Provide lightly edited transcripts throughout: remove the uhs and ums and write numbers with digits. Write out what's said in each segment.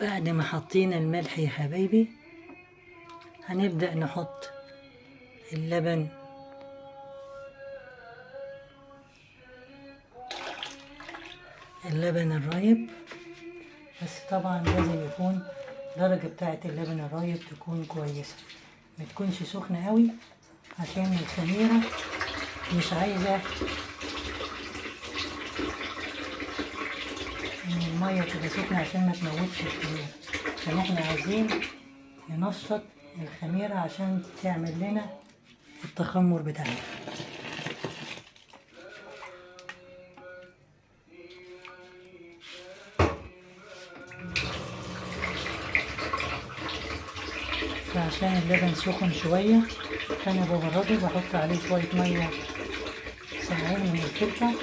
بعد ما حطينا الملح يا حبايبي هنبدأ نحط اللبن. اللبن الرايب، بس طبعا لازم يكون درجة بتاعة اللبن الرايب تكون كويسة، ما تكونش سخنة قوي عشان الخميرة مش عايزة ان المية تبقى سخنة عشان ما تموتش الخميرة، عشان احنا عايزين ننشط الخميرة عشان تعمل لنا التخمر بتاعنا. فعشان اللبن سخن شوية فأنا ببرده، بحط عليه شوية مية ساقعين من الفلفل.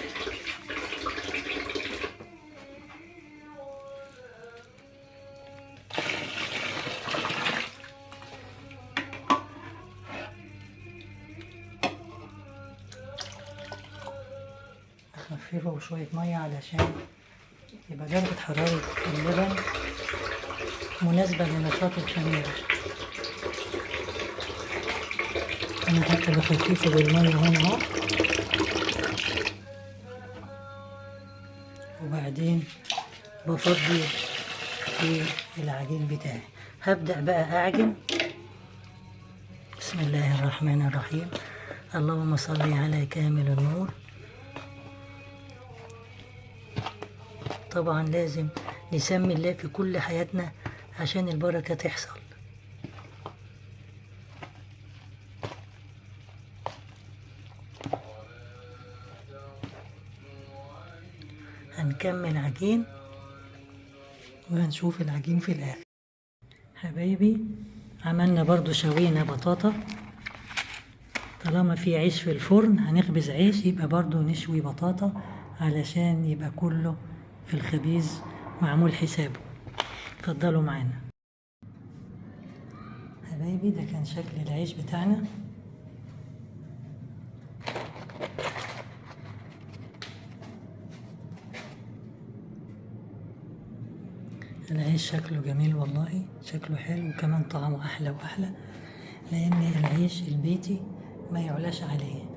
أخففه بشوية مية علشان يبقى درجة حرارة اللبن مناسبة لنشاط الخميرة. أنا حتى بخففه بالمية هنا أهو، وبعدين بفضي في العجين بتاعي. هبدأ بقى أعجن. بسم الله الرحمن الرحيم، اللهم صل على كامل النور. طبعا لازم نسمي الله في كل حياتنا عشان البركة تحصل. هنكمل عجين وهنشوف العجين في الآخر. حبايبي عملنا برضو شوينا بطاطا، طالما في عيش في الفرن هنخبز عيش، يبقى برضو نشوي بطاطا علشان يبقى كله في الخبيز معمول حسابه. اتفضلوا معانا حبايبي. ده كان شكل العيش بتاعنا. العيش شكله جميل والله، شكله حلو وكمان طعمه أحلى وأحلى، لأن العيش البيتي ما يعلاش عليه.